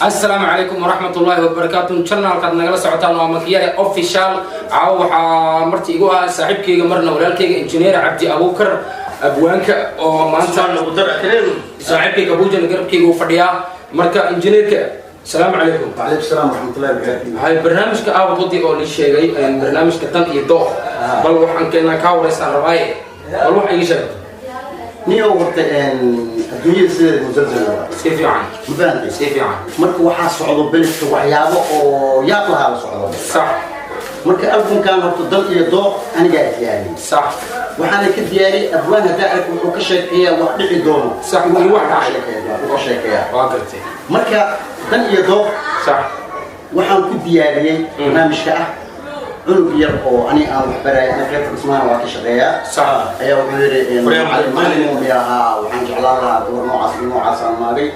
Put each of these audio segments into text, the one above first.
Asalaamu calaykum waraxmat ullaahi wabarakaatu. Channelkaad nagala socotaan waa Makiyare Official. Caawa waxaa marti igu ah saaxiibkayga, marna walaalkayga, Injineer Cabdi Abuukar, abwaanka oo maanta saaxiibkayga Abuujana garabkayga uu fadhiyaa. Marka injineerka, asalaamu calaykum. وعليكم السلام ورحمة الله وبركاته. Hay, barnaamijka aawa wadi oo la sheegay, barnaamijka dan iyo dooq, bal waxaan keenaa kaa wareysaan rabaaye, bal wax iga sheeg. Niyo horta adduunyada sideeda musalsal waa. Si fiican. Ma fahantay? Si fiican. Marka waxaa socdo beledka waxyaabo oo yaab lahaa la socdo. Marka albumkan horta Dan iyo Dooq anigaa diyaariyey. Waxaana ka diyaariyey abwaan haddaa arag wuxuu ka sheekeeyaa wax dhici doono. Sax, iyo wax dhacay. Wuxuu ka sheekeeyaa. Waa gartay. Marka Dan iyo Dooq waxaan ku diyaariyey barnaamijka ah cunug yar oo ani aan wax baraya, ana qaybta dhismaha waa ka shaqeeyaa, ayaa wuxuu yidhi, "Macallin, macallin miya ahaa? Waxaan jeclaan lahaa gabar noocaas iyo noocaas aan maagay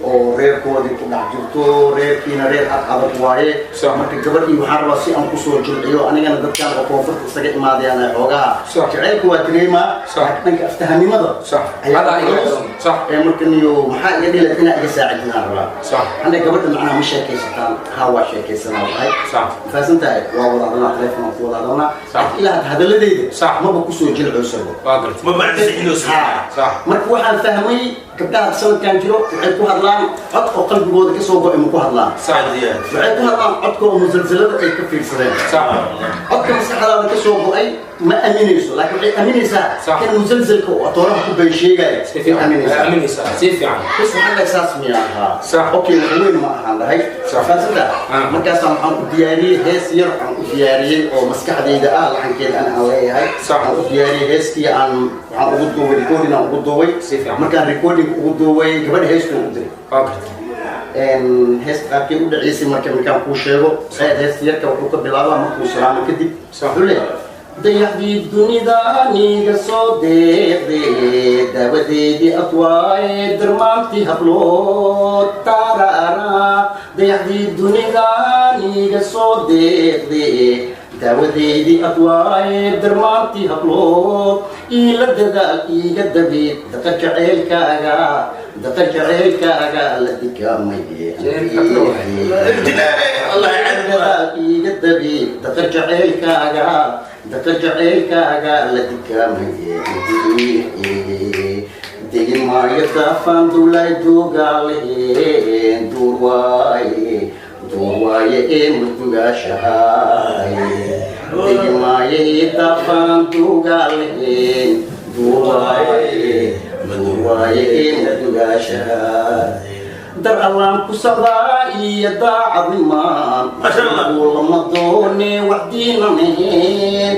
oo reerkoodii ku dhex jirto, reerkiina reer ad adag waaye. Marka gabadhii waxaan rabaa si aan kusoo jilciyo, anigana dadkan oo koonfurta isaga imaadayaan ay xoogaha jacaylka waa dareemaa, laakiin dhanka aftahanimada ayaa Adaa iga culus. xiran. Ee marka niyo maxaa iga dhila inaa iga saacidinaan rabaa. Aniga gabadha macnaha ma sheekaysataan?" "Haa, waa sheekaysanaa," dhahay. "Mafaasan tahay?" "Waa wada hadalnaa, telefoon ku wada hadalnaa." Laakiin ilaa hadda hadaladeyda maba kusoo jilcoysabo. Waa gartay. Marka waxaan fahmay gabdhaha sanadkan jiro waxay ku hadlaan cod oo qalbigooda kasoo go'ay ma ku hadlaan. Waxay ku hadlaan codka oo musalsalada ay ka fiirsadeen. Codka maskaxdaada kasoo go'ay ma aaminayso, laakiin waxay aaminaysaa kan musalsalka oo atooraha ku been sheegaya. Si fiican. Aaminaysaa. Aaminaysaa si fiican. Bas waxaan dhahay, "Saas miya ahaa?" "Okay, wax weyn ma ahaan," dhahay. Fahansanta? Ah. Markaasaa waxaan u diyaariyey hees yar aan u diyaariyey oo maskaxdayda ah, laxankeeda aan leeyahay. Aan u diyaariyey heeskii, aan waxaan ugu duubay recording, aan ugu duubay. Si fiican. Markaan recording ugu duubay, gabadha heestuu u diray. Waa gartay. Heesta qaabkay u dhaceysay marka markaan kuu sheego, heesta yarka wuxuu ka bilaabaa markuu salaamo kadib. Wuxuu leeyahay: "Dayaxdii dunida niga soo deeqde, daawadeedii adwaaye, darmaantii hablood taarara. Dayaxdii dunida niga soo deeqde, daawadeedii adwaaye, darmaantii hablood, iila dadaal, iiga dabiib daqa jaceylkaaga, daqa jaceylkaaga la digaamaye. Dadaal, iiga dabiib daqa jaceylkaaga, daqa jaceylkaaga la digaamaye. Degi maayo daafaan duulay duugaaleheen, duur waaye, duur waaye ee mudugaashahay. Degi maayo daafaan duugaaleheen, duur waaye, duur waaye ee mudugaashahay. Dar Allaan ku socdaa iyo daacadnimaan lama doone wax diinaneen.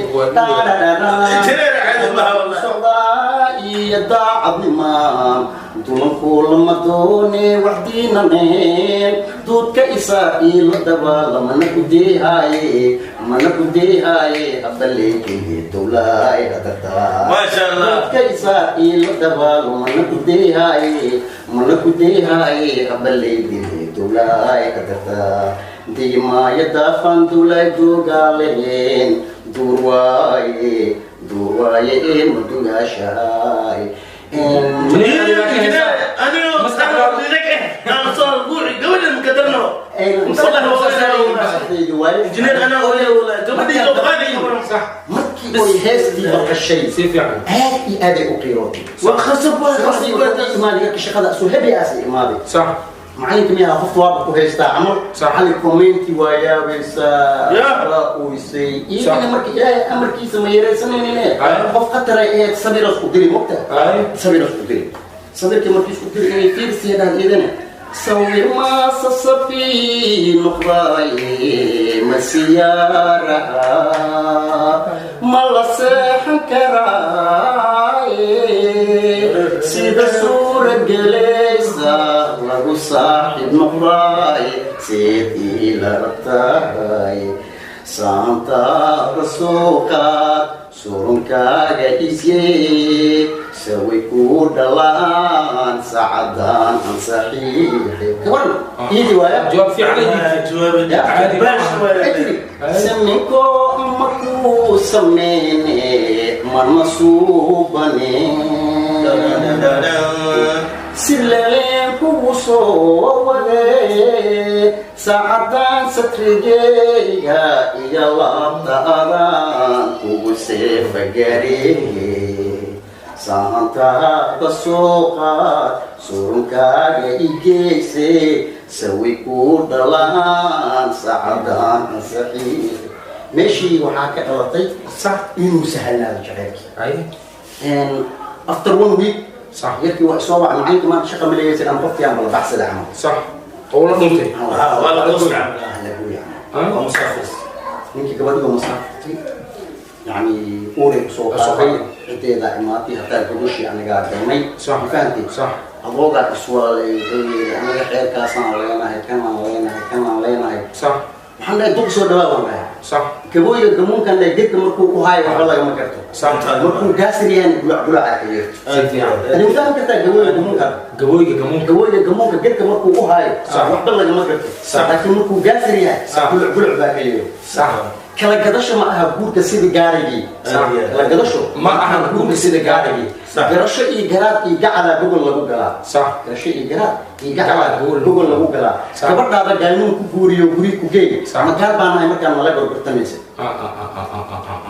Socdaa iyo daacadnimaan dulanku lama doone wax diinaneen. Duudka isaa iila daba lamana kudeehaaye, mana kudeehaaye, habaleekeye dowlaay hadartaa. Duudka isaa iila dabaalo mana kudeehaaye, mana kudeehaaye, habaleydile dowlaay hadartaa. Diimaaya daafaan dowlaay duugaaleheen, duur waaye, duur waaye ee madugaashahay." Markii oy heestii maqashay, Si fiican. aad iyo aad ay u qiirootay. Subaxdii wuxuu imaaday yarka shaqada soo hebi aas imaaday. Macalinka miyaa qofta waaba ku haystaa camal. Macalin commenti waa yaabaysaa. Waa uysay iyagana. Marka Ilaahay amarkiisa ma yaraysanaynin. Qof khataray ahayd, sabiras ku diri mogta. Sabiras ku diri, sabirkii markii isku diri inay fiirsiya dhahan iyadana sawir maasa safi noqdaaye, ma siyaaraha ma la seexan karaaye, sida suura gelaysa lagu saaxiib noqdaaye, seed ila rabtahay, saantaada soo qaad, surunkaaga isye, saway ku dhalaan sacadan aan saxiixi kaban iidi waaya. Jawaab fiican ay dhiibtay. Saminko maku sameyne, mana suubane, sileen. Kugu soo wade saacadaan satrigeyga iyo laabta adaan kugu seefagareeye, sahantaada soo qaad, surunkaaga igeyse, sawi ku dhalaan saacadaan ansaxiix. Meeshii waxaa ka dhalatay inuu sahalnaado jaceylkii. After one week yarkii waa soo wac: "Macalinka, maanta shaqa ma leeyaysan ama qofkii aan bala baxsada camal." Sax, oo la dhuntay. Waa la goosay. La gooya. Ah? Waa musaafir. Ninkii gabadhii waa masaaftay, yani uuray kusoo Kusoo qaaday. qaaday. Ciddeedaa imaatay, hataa gogashii anigaa galnay. Sax. Ma fahantay? Sax. Adoogaa iswaalay, wuxuu yidhi: "Aniga xeerkaasaan leenahay, kanaan leenahay, kanaan leenahay." Waxaan dhahay: "Duq, soo dhawaa," baan dhahay. Gabooyga gamuunkan dhahay, gedka markuu ku haayo waxba lagama garto. Markuu gaasir yahayna gulac gulaca ka yeerto. Si fiican. Adi ma fahmi kartaa gabooyga gamuunka? Gabooyga gamuunka. Gabooyga gamuunka gedka markuu u haayo waxba lagama garto. Laakiin markuu gaasir yahay, gulac gulac baa ka yeero. Kala gadasho ma aha guurka sida gaarigii. Kala gadasho Ma aha guurka sida gaarigii. Garasho iyo garaad iyo gacalaa gogol lagu galaa. Garasho iyo garaad iyo gacalaa Gogol. gogol lagu galaa. Gabadhaada gaalnimo ku guuriyo, guri ku geey. Magaal baa nahay markaan nala gorgortamaysa.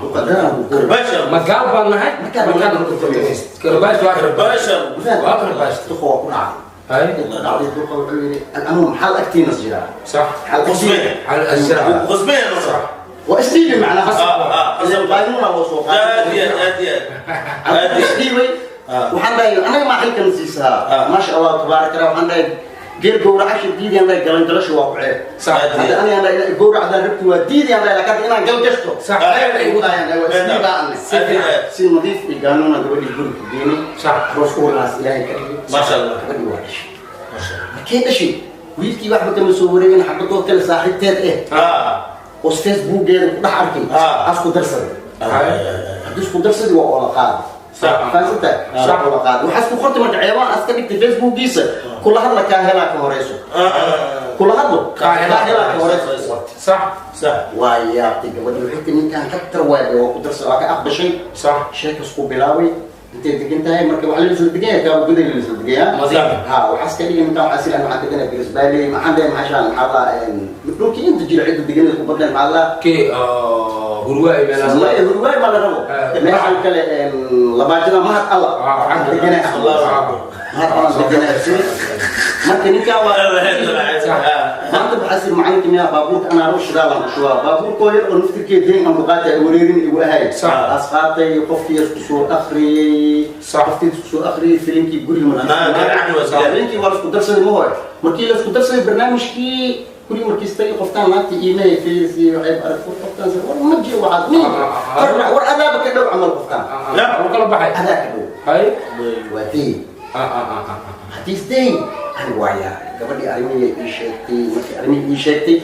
Muqadaraan ku guuri. Karbaasha. Magaal baan nahay. Markaad nala gorgortamaysa. Karbaash waa Karbaasha. waa karbaash. Duqa waa ku dhacay. Duqa dhacday, duqa wuxuu yidhi: "Anugu maxaa agtiinas jiraa?" Sax. Maxaa Qosmeen. Al asra. Qosmeen. Waa isdhiibi macnaha. Ah. Ileen qaynuuna loo soo Aad iyo qaatay. aad, aad iyo aad, aad iyo. Isdhiibay. Waxaan dhahay: "Anaga maa xilkan siisaa?" Maasha Allah, tabaarak Allah. Waxaan dhahay: "Geel gowracasha diidayaan," dhahay, "galangalasho waa ku ceeb." Hadda anigaan dhahay gowracdaan rabti waa diidayaan dhahay, laakiin inaan galgashto Sax. ceeb ay igu tahay, waa isdhiibaa anne. Aad iyo aad. Si nadiif iyo gaanuuna gabadhii guriga ku geenay. Aroos uurnaas Ilaahay ka dhigay. Maasha Allah. Gabadhii waa dhashay. Markay dhashay, wiilkii waxba kama soo wareegin, xabadoo kale saaxiibteed oo Facebookeeda ku dhex arkay asku darsaday. Haddii isku darsadii waa oola qaaday. Fahansanta? Waa oola qaaday. Waxaa isku qortay marka ceebaan aska dhigtay Facebookiisa: "Kula hadla kaa helaa ka horeyso, kula hadlo Kaa helaa. kaa helaa ka horeyso," ku qortay. Waa yaabtay gabadhii, waxay tii: "Ninkaan khatar waay." Waa ku darsaday, waa ka aqbashay. Sheeka isku bilaabay: "Intay degan tahay?" Marka waxaa la isla degan yahay kaabuguday, la isla degan yahay. Madiina. Ha, waxaa iska dhigay ninkaan waxaa silan waxaa deganaa Garisbaale. Maxaan dhahay? Maxashaan maxaa la dhulkii inta jira cidda deganeed ku badneen, maxaa la Kii hurwaa iyo meelahaas. Ma Hurwaay ma la rabo. Meeshan kale, labaajada Mahad Alla deganaa, Mahad Alla deganaa. Marka ninkaan waa maanta waxaa sir macalinka miyaa baabuurka anaa roo shidaalan ku shubaa baabuurkoo yar oo naftirkeed deyn aan ku qaatay, ay wareerin igu ahay. As qaatay, qofkii isku soo akhriyey. Qofkii isku soo akhriyey filinkii guriga Anaa garacni waa sidaa. Filinkii waa la isku darsaday, ma hore markii la isku darsaday barnaamijkii guriga markiis tagay, qoftaan naagta iimahay fiirsi, waxay aragtay qoftaan war ma jiro waxaad min war adaaba ka dhow camal qoftaan. Wuu kala baxay. Adaa ka dhow. Waa day. Haddii isday ani waa yaabay. Gabadhii arrimihii ii sheegtay, markii arrimihii ii sheegtay,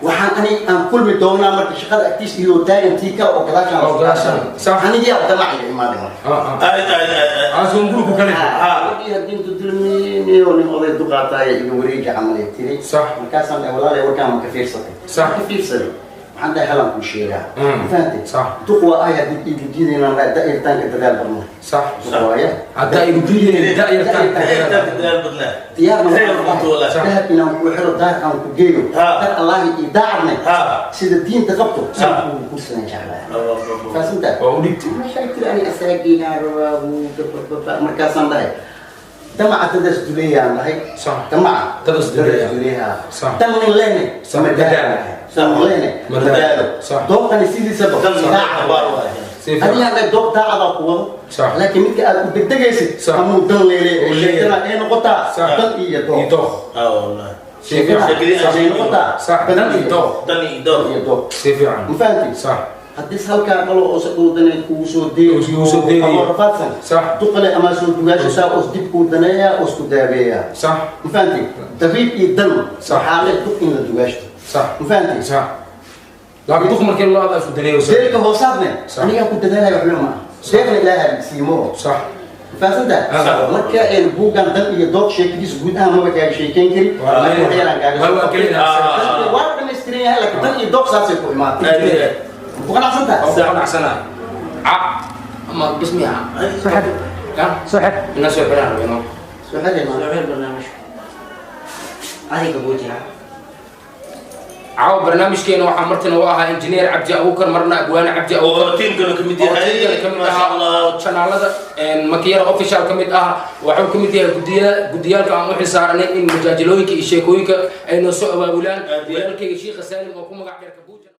waxaan ani aan kulmi doonaa marka shaqada agtiis iyo taagan tii kale oo gadaashaan. Oo gadaashaan, sax. Anigiyaa damaciga imaaday marka. Aad aad aad. Aan gurigu kale. Gabadhii haddii intu dulminiyo nin oday duqaataaya iga wareeji camal ay tiri. Markaasaan dhahay: "Walaalay, warkaan ma ka fiirsatay?" Ka fiirsaday. Waxaan dhahay: "Halaan kuu sheegaa." Ma fahantay? Sax. Duq waa ahay haddii iigu diidaynaan dhahay da'yartaanka dadaal badna. Duq waaya. Haddaa igu diidaynin da'yartaan. Dadaal badnaa. Diyaarna Reer waxaan runtu ahay walaal. dahab inaan ku xiro, daar aan ku geeyo, dar Allahi iyo daacadne sida diinta qabto saan kugu guursadan jeclaa. Faasinta Waa u dhigtay. Maxay tiri? "Ani asaageynaa rabaa buu gabagaba." Markaasaan dhahay: "Damaca dadaas duleeyaan," dhahay. Damaca Dadas duleeya. Duleeyaa. Dan nin lehne Ma ma dadaalo. Dan lehne Ma dadaalo. dadaalo. Doobtani sidiisaba daacad. Si fiican. Adigaan dhahay doob daacadaa ku wado. Laakiin midka aad u degdegaysid amuu dan leeleeyahay. Uu leeyahay. Sheekada ay noqotaa dan iyo Iyo doob. dooq. Si fiican. Sheekada ay noqotaa Dan iyo dooq. Dan iyo dooq. Iyo doob. Si fiican. Ma fahanti? Haddii halkaa dhalo oo sadhowdaneed kugu soo deeriyo, Kugu soo deeriyo. adoo rafaadsan, duqale amaa soo dugaashataa oos dib kuu daneeyaa oos ku daabeeyaa. Ma fahanti? Dabiib iyo dan waxaa le duq in la dugaashto. Ma fahanti? Sax. Laakiin duq markii loo adaa isku daneeyo. Deelka hoosaadne anigaa ku dadaalaya, waxba ma aha, deeqna Ilaaha siimo. Ma fahansantahay? Marka buuggan dan iyo dood sheekadiisa guud ahaan maba kaaga sheekeyn kari. Waa laakiin wax yaraan kaaga waa soo waa qabtay. keliya. Waa dhamaystiran yahay, laakiin dan iyo dood saasay ku imaatay. Ku qanacsantahay? Waa ku qanacsanahay. Ama bismiha. Soo xir. Ya. Soo xir. Ina soo xiraan rabino. Soo xirayna. Soo xir barnaamijka. Adiga buu jiraa. Caawa barnaamijkeena waxaa martina u ahaa Injineer Cabdi Abuukar, marna Abwaane Cabdi Abuukar, oo tiimkana ka mid oo yahay. tiimkana ka mid Maasha ahaa. Allah. Oo janaalada Makiyara Official ka mid ah. Waxuu ka mid yahay gudiyaalka aan u xilsaaranay in majaajilooyinka iyo sheekooyinka ay noo soo abaabulaan. Aad iyo aad. Walaalkayga Shiikha Saalim oo ku magac dheer.